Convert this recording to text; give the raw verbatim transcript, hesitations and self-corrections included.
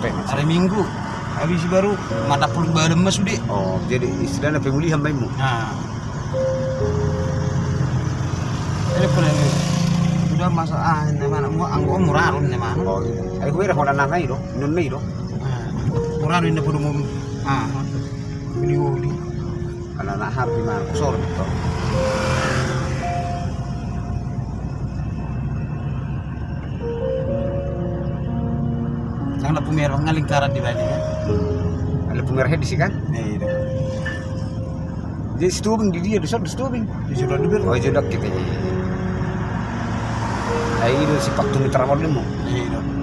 Hari Minggu. Habis baru mata pulung badan mas sude. Oh, jadi istilahnya pemulihan bainmu. Nah. Jadi pula ini sudah masa ah ini mana mau anggo murarun ini mana. Oh iya. Ayo gue dah nang i do, nun i do. Nah, murarun ini kudu mau ah. Beli uli. Ala na harbi ma sor to. Nang lampu merah ngalingkaran di bali kan. Lampu merah di si kan? Iya. Jadi Situbing di dia di sor di Situbing. Di sudah di ber. Oh sudah kita. Ayo itu si paktu mitra mau demo. Iya.